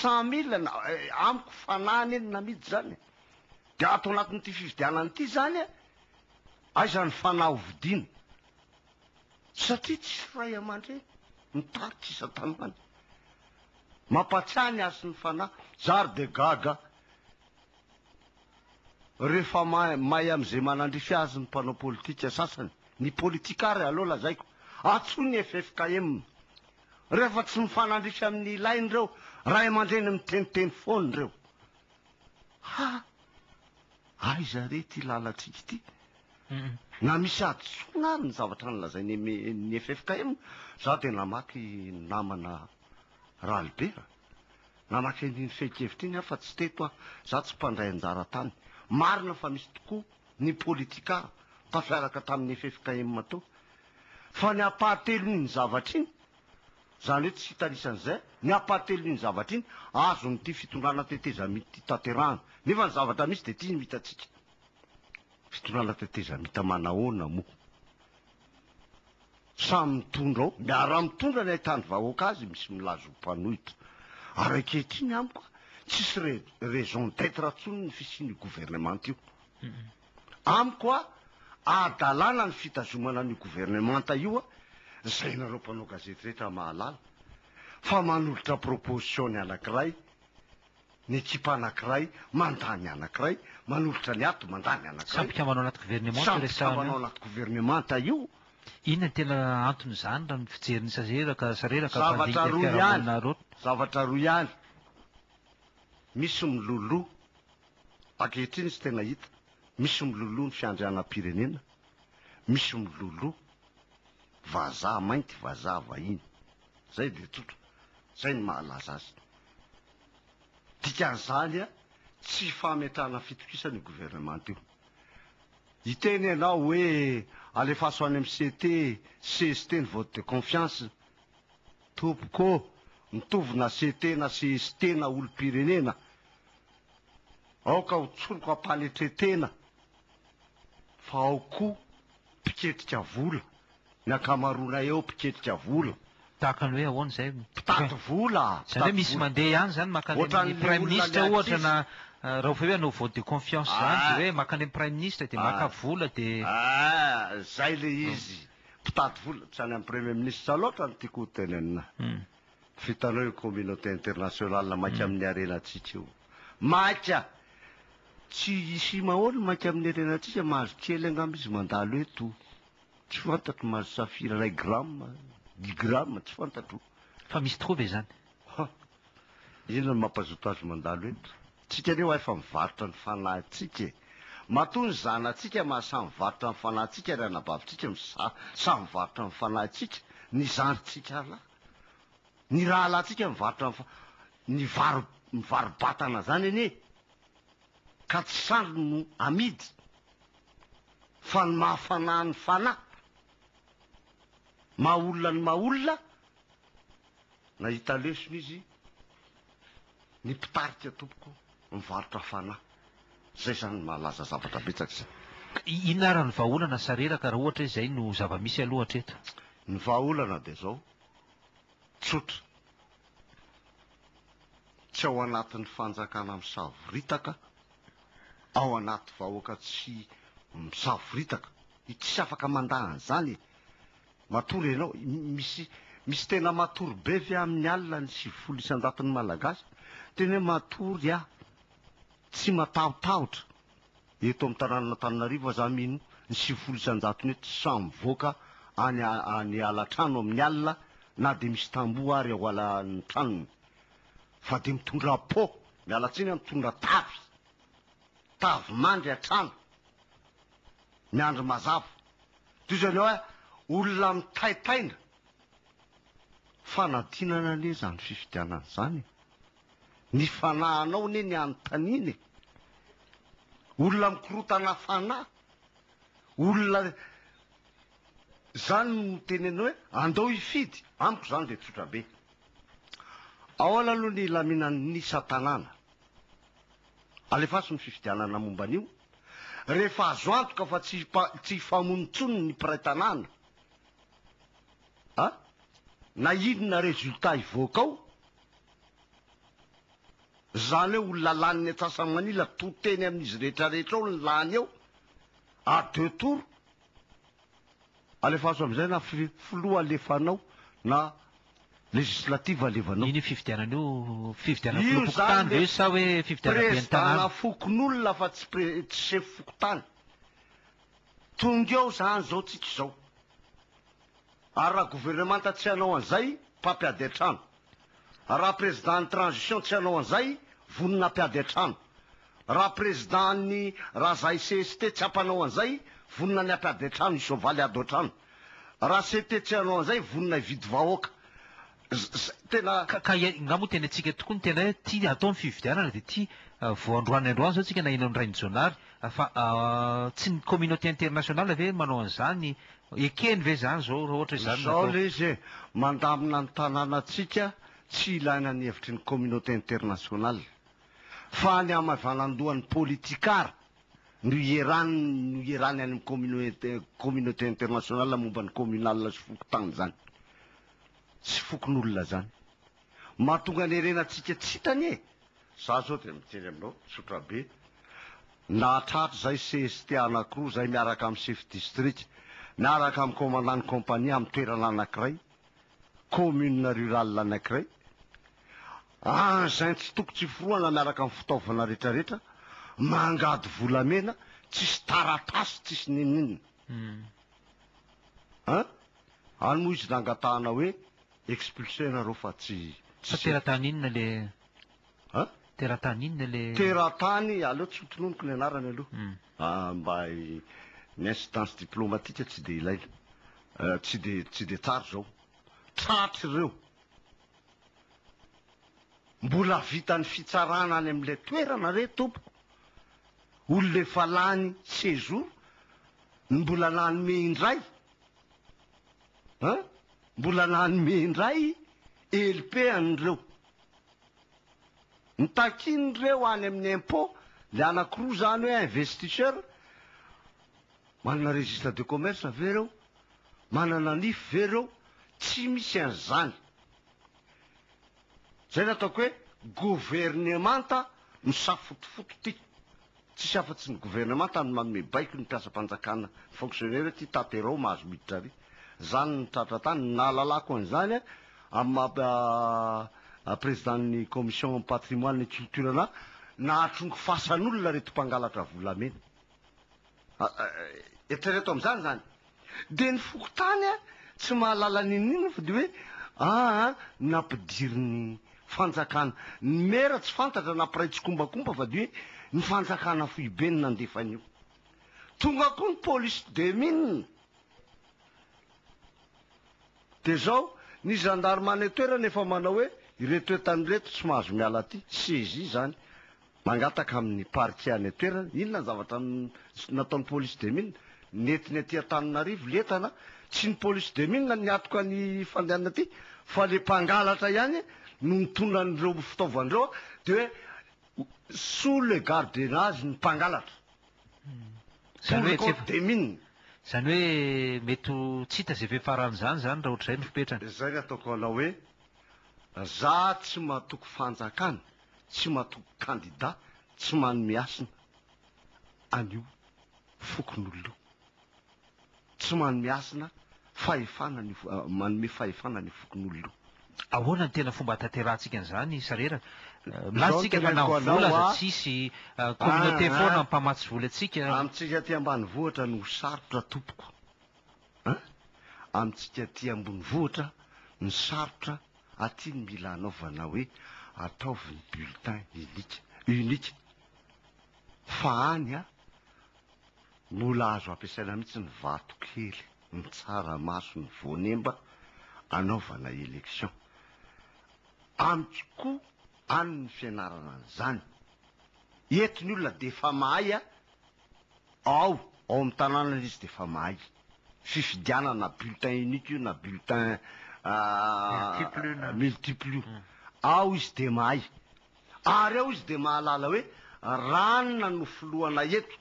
100000 na amiko fanahy anie no namidy zany e. Dia ato anatin'ity fifidianana ity zany a, aiza ny fanahy ho vidiana? Satria tsisy ray aman-dreny mitarika isan-tanàna. Mampatsiahy ny hasin'ny fanahy. Za ary dia gaga rehefa mahay amin'izay manandrify azy ny mpanao politika sasany. Ny politika ary aleo lazaiko. Antsoy ny ffkm. Rehefa tsy mifanandrify amin'ny ilainy ireo, ray aman-dreny miteniteny foana ireo. Ha! Aiza re ity lalantsika ity? Na misy hadisoana ary ny zavatra nolazain'ny ny ffkm, za dia namaky namana Ralibera, namaky an'iny fehin-kevitra iny aho fa tsy teto aho, za tsy mpandray anjara tany. Marina fa misy tokoa ny politikara tafiaraka tamin'ny ffkm teo, fa ny ampahatelon'iny zavatra iny, izany hoe tsy hitanisan'izay, ny ampahatelon'iny zavatra iny azon'ity fitondrana tetezamita ity tanterahana, nefa ny zavatra misy dia ity no hitantsika. Fitondrana tetezamita manahoana moa? Samy mitondra ao, miara-mitondra ny ahitany vahoaka azy, misy milaza ho mpanohitra. Ary ankehitriny amiko tsisy raison d'etre intsony ny fisian'io gouvernemanta io. Amiko a, adalàna ny fitazomana an'io gouvernemanta io a, izay nareo mpanao gazety rehetra mahalala, fa manolotra proposition ny anankiray, ny ekipa anankiray mandà ny anankiray, manolotra ny ato mandà ny anankiray. Samy mpikambana ao anaty governemanta Samy mpikambana ao anaty governemanta io. Inona no tena anton'izany raha ny fijerin'i Sareraka, Sareraka Zavatra mpandinika roa ihany, fiarahamonina roa? zavatra roa ihany, misy miloloha, ankehitriny izy tena hita, misy miloloha ny fiandrianam-pirenena, misy miloloha vazaha mainty, vazaha vahiny. Zay dia tsotra, zay no mahalaza azy. Dikan'izany tsy fametrahana fitokisana io gouvernemanta io. Hiteny ianao hoe alefaso any amin'ny CT, CST ny vote de confiance. Tompoko ô, mitovy na CT na CST na olom-pirenena. Aoka ho tsoriko am-panetren-tena fa ao koa mpiketrika vola, ny ankamaroana eo mpiketrika vola. Tahaka ny hoe ahoana izay? Mpitady vola! Izany hoe misy mandeha ihany izany mankany amin'ny praiminisitra ohatra na raha vao hoe hanao vote de confiance izany dia hoe mankany amin'ny praiminisitra dia maka vola dia. Ah! Izay ilay izy, mpitady vola, tsy any amin'ny premier ministre loatra no tiako ho tenenina. Vitanao io communauté internationale maika amin'ny harenantsika io. Maika! Tsy i Simaoly maika amin'ny harenantsika, mahazo kely angamba izy mandalo eto. Tsy fantatro, mahazo safira iray gramme, dix gramme, tsy fantatro. Fa misy tokoa ve izany? Ha! Inona no mampazoto azy mandalo eto? Tsika anie hoa efa mivarotra ny fanahintsika e! Matoa ny zanatsika mahasahy mivarotra ny fanahintsika ary anabavintsika sahy mivarotra ny fanahintsika, ny zandrintsika lahy. Ny rahalahintsika mivarotra ny fa ny varo mivaro-batana zany anie ka tsy sandriny no amidy fa ny maha fanahy ny fanahy, maha olona ny maha olona, nahita lesona izy ny mpitarika tompoko mivarotra fanahy, zay zany no mahalaza zavatra betsaka zay. Inona ary ny vahaolana Sareraka raha ohatra hoe izay no zava-misy aloha hatreto? Ny vahaolana dia zao, Tsotra. Tsy ao anatin'ny fanjakana misavoritaka, ao anaty vahoaka tsy misavoritaka. Tsisy afaka mandà an'izany e. Matory ianao, misy misy tena matory be ve amin'ny alina ny 90 isan-jaton'ny Malagasy? Tena hoe matory aho, tsy matahotahotra. Eto amin'ny tanànan'Antananarivo aza mino ny 90 isan-jatony eto tsy sahy mivoaka any any alatrano amin'ny alina na dia misy tamboho ary ao alan'ny tranony fa dia mitondra pot, miala tsiny aho, mitondra tavy, tavy mandry an-trano, miandry mazava. Toy izany hoe olona mitaitaina. Fanadinana anie izany fifidianana izany e. Ny fanahinao anie ny anontaniana e! Olona mikorotana fanahy, olona zany no tenenina hoe andao hifidy, amiko zany dia tsotra be. Ahoana aloha ny hilaminan'ny isan-tanàna? Alefaso ny fifidianana momba an'io, rehefa azo antoka fa tsy tsy hifamono intsony ny mpiray tanàna, a! Na inona résultat hivoaka ao. Izany hoe olona lanin'ny antsasa-manila to teny amin'izy rehetra rehetra ao ny lany eo, à deux tours. Alefaso amin'izay na filoha alefanao na législative alevanao. Iny io fifidianana io, fifidianana Io filoham-pokontany izany ve le sa hoe fifidianana ben'ny président tanàna? fokonolona fa tsy tsy chef fokontany. Tonga eo izany izao tsika izao. Ary raha governemanta tsy hanao an'izay, mpampiady an-trano. Raha président ny transition tsy hanao an'izay, vonona hampiady an-trano. Raha président ny raha zahay CST tsy hampanao an'izay, vonona ny hampiady an-trano, hisoavaly ady an-trano. Raha CT tsy hanao an'izay, vonona hividy vahoaka. Tena. Ka ka nga moa tena tsika tokoa no tena hoe tia atao ny fifidianana dia tia vao androany androany izao tsika naheno an'i Rainijaonary fa tsy ny communauté internationale ve manao an'izany ekeny ve izany izao raha ohatra izany no Izao atao. le izy e, mandamina ny tanànantsika tsy ilaina ny hevitry ny communauté internationale fa ny hamaivanandohan'ny politikara no ierany no ierany any amin'ny communauté communauté internationale momba ny communal sy fokontany izany. Tsy fokonolona zany. Mahatonga ny herenantsika tsy hita anie e! Za zao dia miteny aminao tsotra be, nahatratra zay CST anakiroa zay miaraka amin'ny chef district, miaraka amin'ny commandant ny compagnie amin'ny toerana anakiray, commune rurale anakiray, engin tsy toko tsy forohana miaraka amin'ny fitaovana retraretra, mangady volamena, tsisy taratasy, tsisy n'inon'inona. An? Any moa izy nangatahana hoe expulser nareo fa tsy Fa teratany inona le An? Teratany inona le Teratany, aleo tsy ho tononiko ny anarany aloha. Ah, mba ny incidence diplomatique tsy dia ilaina. Tsy dia tsy dia tsara izao. Tratra ireo. Mbola vitan'ny fitsarana any amin'ilay toerana re tompoko. Olona efa lany séjour no mbola nanome indray. An? Mbola nanome indray LP an'ireo. Ny takian'ireo any amin'ny impôt, le anakiroa zany hoe investisseur, manana registre de commerce ve ireo? Manana nif ve ireo? Tsy misy an'izany. Zay no ataoko hoe governemanta misafotofoto ty. Tsisy afa-tsy ny governemanta no manome baiko ny mpiasam-panjakana fonctionnaire hoe ty taterao mahazo miditra ary. Zany no tratra tany. Ny nahalalako an'izany amin'ny maha président-n'ny commission patrimoine et culture anahy, nahatrongy fasan'olona reto mpangalatra volamena. Eritrereto amin'izany izany. Dia ny fokontany tsy mahalala n'inon'inona fa dia hoe aa nampidirin'ny fanjakana. Ny maire tsy fantatra na mpiray tsikombakomba fa dia hoe ny fanjakana foibe no nandefa an'io. Tonga koa ny police des mines. Dia izao, ny gendarme any an-toerana efa manao hoe ireto entana ireto tsy mahazo miala aty, saisie izany. Mangataka amin'ny parquet any an-toerana, inona ny zavatra nataon'ny police des mines? Nentiny aty Antananarivo le entana, tsy ny police des mines no niatoka ny fandehanana aty fa le mpangalatra ihany no nitondra an'ireo fitaovana ireo dia hoe sous le gardiennage ny mpangalatra. Izany Pour hoe le tsy compte efa des mines. Izany hoe mety ho tsy hita izay fiafaran'izany izany raha ohatr'izay no fipetrany. Izay no ataoko anao hoe za tsy matoky fanjakana. tsy matoky kandida tsy manome hasina an'io fokonolona io, tsy manome hasina fahefana an'io manome fahefana an'io fokonolona io. Ahoana no tena fomba hahatanterahantsika an'izany Sareraka? Milaza Izao no isika fa na teneniko ny vola anao aza a, tsisy, communauté foana mpamatsy vola antsika. Amintsika aty ambanivohitra no sarotra tompoko a! Amintsika aty ambonivohitra no sarotra Aty ny mila anaovana hoe ataovy ny bulletin unique, unique, fa any a, mbola azo ampiasaina mihitsy ny vato kely, ny tsaramaso, ny voanemba anaovana election. Amiko koa any ny fianarana an'izany. Eto ny olona dia efa mahay a, ao, ao amin'ny tanàna izy dia efa mahay. Fifidianana na bulletin unique io na bulletin Multiple io na. multiple io. Ao izy dia mahay. Ary ao izy dia mahalala hoe ranona no filohana eto.